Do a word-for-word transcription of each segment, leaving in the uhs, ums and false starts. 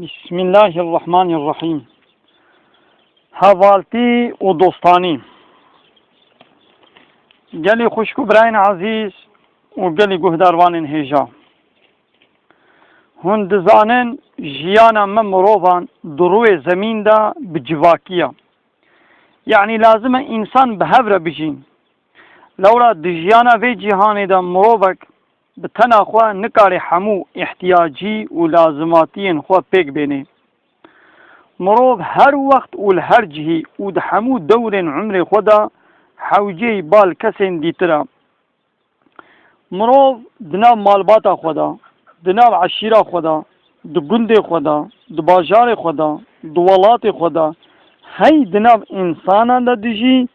Bismillahirrahmanirrahîm. Hevaltî û dostanî. Gelî xwişk û birayên ezîz û gelî guhdarvanên hêja. Hûn dizanin jiyana me mirovan di rûyê zemîn de bi civakî ye. Yanî lazim e însan bi hev re bijîn. Lewra di jiyana vê cîhanê de mirovek bi tena xwe nikare hemû îhtiyacî û lazimatiyên xwe pêk bênê. Mirov her wext û li her cihî û di hemû dewrên umrê xwe de hewceyî bal kesên dîtir e. Mirov di nav malbata xwe de, di nav eşîra xwe de, di gundê xwe de, di bajarê xwe de, di welatê xwe de, hey di nav însanan de dijî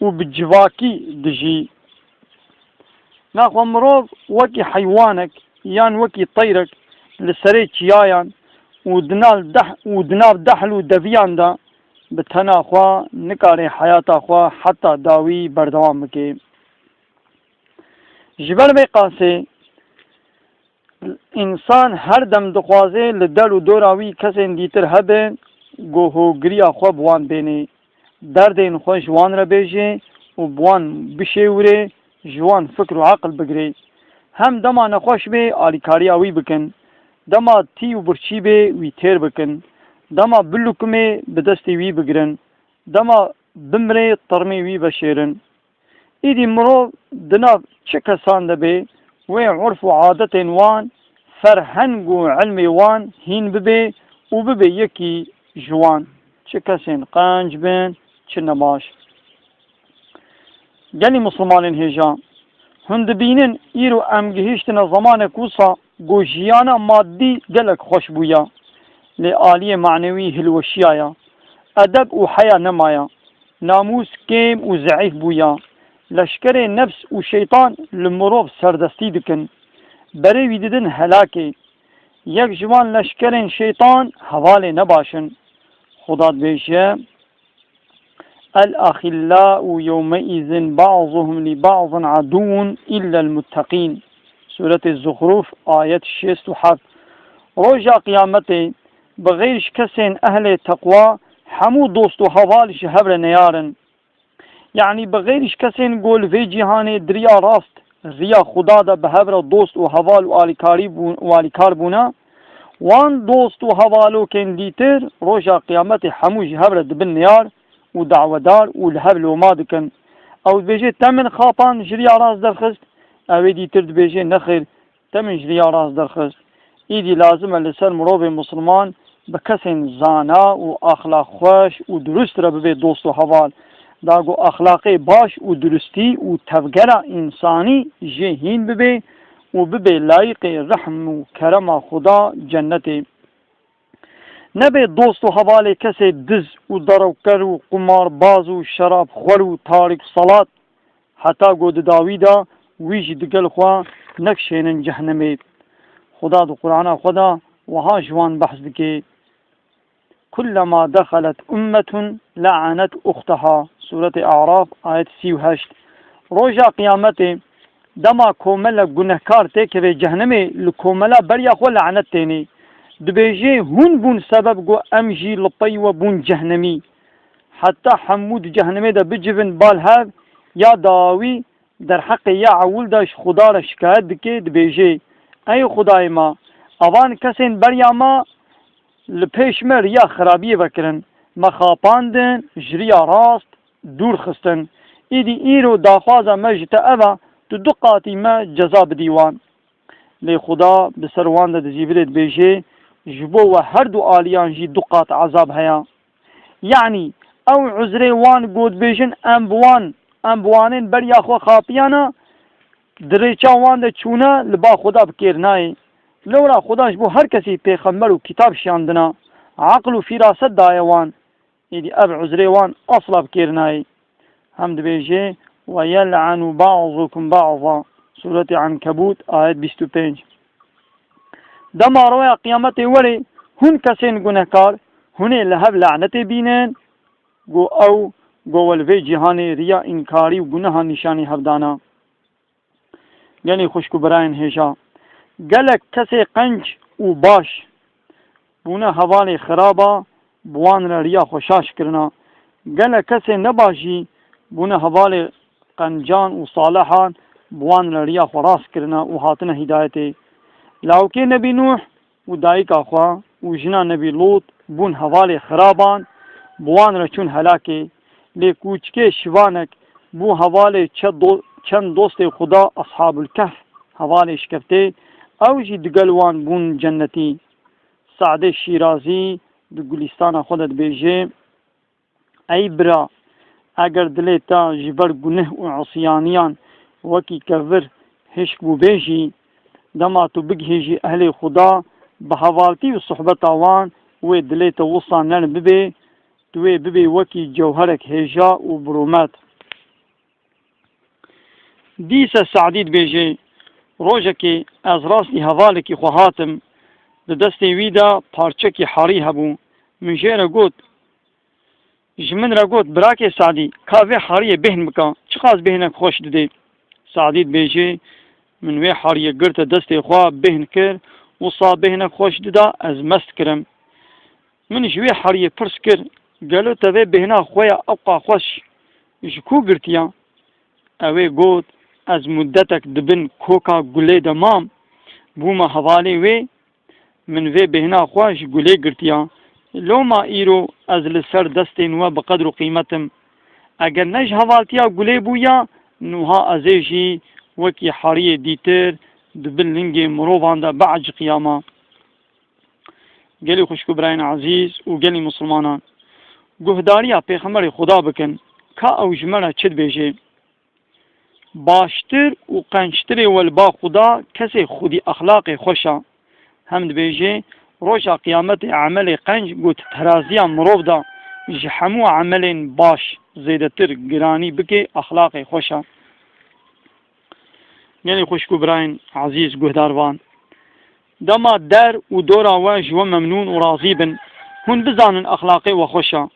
û bi civakî dijî. Naxwe mirov wekî heywanek yan wekî teyrek li serê çiyayan û di nav deh-, û di nav dehl û deviyan de bi tena xwe nikare heyata xwe heta dawî berdewam bike. Ji ber vê qasê, însan her dem dixwaze li der û dora wî kesên dîtir hebe, ku hogiriya xwe bi wan bêne, derdên xwe ji wan re bêje û bi wan bişêwire, ji wan fikr û eqil bigire. Hem dema nexweş bê, alîkariya wî bikin. Dema tî û birçî bê, wî têr bikin. Dema bilukimê, bi destê wî bigirin. Dema bimrê, tirmê wî veşêrin. Îdî mirov di nav çi kesan de bê, wê urf û adetên wan, ferheng û ilmê wan hîn bibe û bibe yekî ji wan, çi kesên qenc bin, çi nebaş. Gelî Mislimanên hêja, hûn dibînin îro em gihîştine zemanek wisa ku jiyana madî gelek xweş bûya. Lê aliyê manewî hilweşiyaya. Edeb û heya nemaya. Namûs kêm û zeîf bûya. Leşkerê nefs û şeytan li mirov serdestî dikin. Berê wî didin helakê. Yek ji van leşkerên şeytan hevalê nebaş in. Xuda dibêje, "El-axillâ'u yewmeîzin ba'zuhum li ba'zin adûn illel mutteqîn." Sûretê Zuxruf, ayet şêst û heft. Roja Qiyametê, bi xêr ji kesên ehlê teqwa, hemû dost û heval ji hev re neyar in. Yanî bi xêr ji kesên ku li vê cîhanê di riya rast, riya Xuda de bi hev re dost û heval û alîkarî bû-, û alîkar bûne, wan dost û hevalokên dîtir roja Qiyametê hemû ji hev re dibin neyar û dawedar û li hev loma dikin. Ew dibêje, "Te min xapan ji riya rast derxist." Ew ê dîtir dibêje, "Nexêr, te min ji riya rast derxist." Îdî lazim e li ser mirovê misilman bi kesên zana û axlaq xweş û durust re bibe dost û heval. Da ku axlaqê baş û durustî û tevgera însanî jê hîn bibe û bibe layiqê rehm û kerema Xuda cennetê. Nebe dost û hevalê kesê diz û darewker û qumarbaz û şerabxwer û tarik salat, heta ku di dawî de wî jî digel xwe nekişênin cehnemê. Xuda di Qur'ana xwe de wiha ji wan behs dike, "Kullema dexelet ummetun le'anet uxteha." Sûretê A'raf, ayet sî û heşt. Roja Qiyametê, dema komele gunehkar têkeve cehnemê, li komela beriya xwe lanet tênê. Dibêje, "Hûn bûn sebeb ku em jî li pey we bûn cehnemî." Heta hemû di cehnemê de bicivin bal hev, ya dawî derheqê ya ewil de ji Xuda re şikayet dike, dibêje, "Ey Xudayê me, evan kesên beriya me li pêş me riya xirabiyê vekirin, me xapandin, ji riya rast dûr xistin. Îdî îro daxwaza me ji te ev e, tu du qatî me ceza bidî wan." Lê Xuda bi ser wan de dizîvirê dibêje, "Ji bo we her du aliyan jî du qat ezab heye." Yanî ew uzrê wan ku dibêjin, "Em bi wan, em bi wanên beriya xwe xapiyana, di rêça wan de çûne, li ba Xuda bi kêr nayê." Lewra Xuda ji bo her kesî pêxember û kitab şiyandina, eql û fîraset daye wan. Êdî ev uzrê wan asla bi kêr nayê. Hem dibêje, "Ve yel'anu ba'zukum ba'za." Sûretê Ankebût, ayet bîst û pênc. Dema roya qiyametê were, hûn kesên gunehkar, hûn ê li hev lanetê bînin, ku ew, ku we li vê cîhanê riya înkarî û gunehan nîşanî hev dana. Gelî xwişk û birayên hêja, gelek kesê qenc û baş bûne hevalê xiraba, bi wan re riya xwe şaş kirina. Gelek kesên nebaş jî bûne hevalê qencan û salihan, bi wan re riya xwe rast kirina û hatine hîdayetê. Lawikê Nebî Nûh û dayika xwe û jina Nebî Lût bûn hevalê xiraban, bi wan re çûn helakê. Lê kûçikê şivanek bû hevalê çe do-, çend dostê Xuda, Eshabul Kehf, hevalê şikeftê, ew jî digel wan bûn cennetî. Se'dê Şîrazî di Gulîstana xwe de dibêje, Ey bira, eger dilê te ji ber guneh û isiyaniyan wekî kevir hişk bûbê jî, dema tu bigihîjî ehlê Xuda, bi hevaltî û sohbeta wan wê dilê te wisa nerm bibe, tu wê bibê wekî cewherek hêja û bi rûmet. Dîse Se'dî dibêje, Rojekê ez rastî hevalekî xwe hatim, di destê wî de parçekî herî hebû. Min jê re got, ji min re got, Birakê Se'dî, ka vê heriyê bêhn bika, çiqas bêhnek xweş didê? Se'dî dibêje, Min wê heriyê girte destê xwe, bêhn kir, wisa bêhnek xweş dida, ez mest kirim. Min ji wê heriyê pirs kir, Gelo te vê bêhna xwe ya ewqa xweş ji ku girtiya? Ew ê got, Ez mudetek di bin koka gulê de mam, bûma hevalê wê, min vê bêhna xwe ji gulê girtiya. Loma îro ez li ser destên we bi qedr û qîmet im. Eger ne ji hevaltiya gulê bûya, niha ez ê jî wekî heriyê dîtir di bin lingê mirovan de bieciqiyama. Gelî xwişk û birayên ezîz û gelî misilmanan, guhdariya Pêxemberê Xuda bikin, ka ew ji me re çi dibêje. Baştir û qençtirê we li ba Xuda kesê xwedî exlaqê xweş a. Hem dibêje, Roja Qiyametê emelê qenc ku di teraziya mirov de ji hemû emelên baş zêdetir giranî bike, exlaqê xweş a. Gelî xwişk û birayên ezîz guhdarvan, dema der û dora we ji we memnûn û razî bin, hûn bizanin exlaqê we xweş a.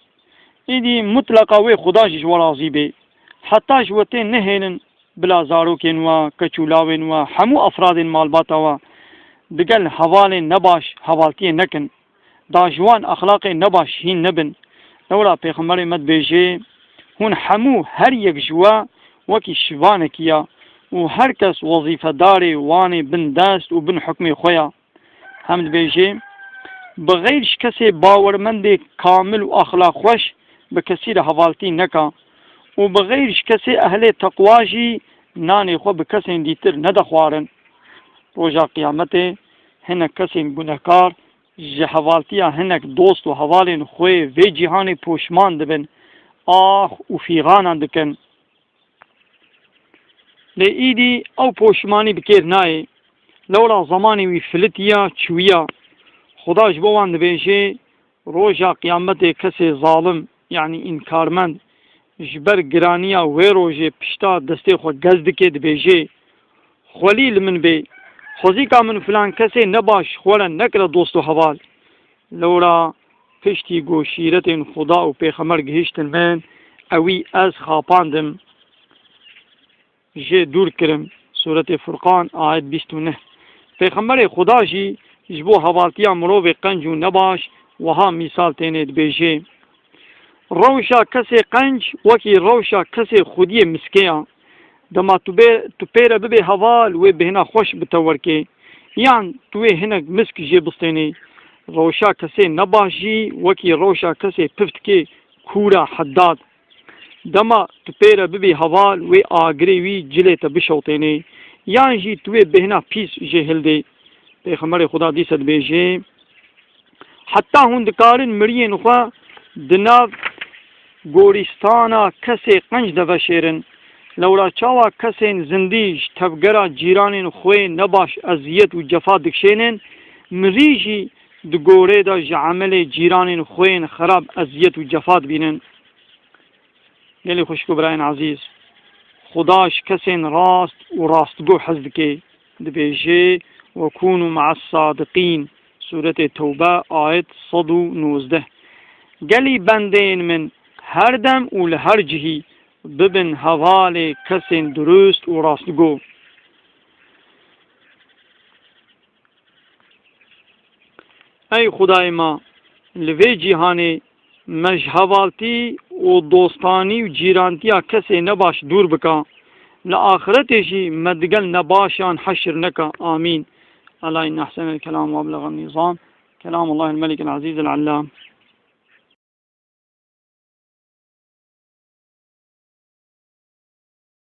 Êdî mutleqa wê Xuda jî ji we razî bê. Heta ji we tên nehêlin bila zarokên we, keç û lawên we, hemû efradên malbata we digel hevalên nebaş hevaltiyê nekin. Da ji wan exlaqê nebaş hîn nebin. Lewra Pêxemberê me dibêje, Hûn hemû her yek ji we wekî şivanekî ya û her kes wezîfedarê wan ê bin dest û bin hukmê xwe ya. Hem dibêje, Bi xeyr ji kesê bawermendê kamil û exlaq xweş bi kesî re hevaltî neka û bi xeyr ji kesê ehlê teqwa jî nanê xwe bi kesên dîtir nede xwarin. Roja Qiyametê hinek kesên gunehkar ji hevaltiya hinek dost û hevalên xwe vê cîhanê poşman dibin, ax û fîxanan dikin. Lê îdî ew poşmanî bi kêr nayê. Lewra zemanê wî filitiya, çûyiya. Xuda ji bo wan dibêje, Roja Qiyametê kesê zalim, yanî înkarmend, ji ber giraniya wê rojê pişta destê xwe gez dike, dibêje, Xwelî li min bê, xwezîka min filan kesê nebaş xwe re nekire dost û heval. Lewra piştî ku şîretên Xuda û Pêxember gihiştin min, ewî ez xapandim, jê dûr kirim. Sûretê Furqan, ayet bîst û neh. Pêxemberê Xuda jî ji bo hevaltiya mirovê qenc û nebaş wiha mîsal têne, dibêje, Rewşa kesê qenc wekî rewşa kesê xwediyê miskê ya. Dema tu bê, tu pê re bibê heval, wê bêhna xweş bi te werkê. Yan tu wê hinek misk jê bistênî. Rewşa kesê nebaş jî wekî rewşa kesê piftikê kûra heddad. Dema tu pê re bibî heval, wê agirê wî cilê te bişewtênê. Yan jî tu wê bêhna pîs jê hildê. Pêxemberê Xuda dîse dibêje, Heta hûn dikarin miriyên xwe di nav gorîstana kesê qenc de veşêrin. Lewra çawa kesên zindî ji tevgera cîranên xwe nebaş eziyet û cefa dikişênin, mirî jî di gorê de ji emelê cîranên xwe yên xerab eziyet û cefa dibînin. Gelî xwişk û birayên ezîz, Xuda ji kesên rast û rastgo hez dike. Dibêje, "Ve kûnû me'es sadiqîn." Sûretê Tewbe, ayet sed û nozdeh. Gelî bendeyên min, her dem û li her cihî bibin hevalê kesên dirust û rastgo. Ey Xwedayê me, li vê cîhanê me ji hevaltî û dostanî û cîrantiya kesê nebaş dûr bike. Li axiretê jî me digel nebaşan heşir neke. Amîn. Ela inne ehsenel kelam ve eblegan nizam. Kelamullahil melikil azîzil allam.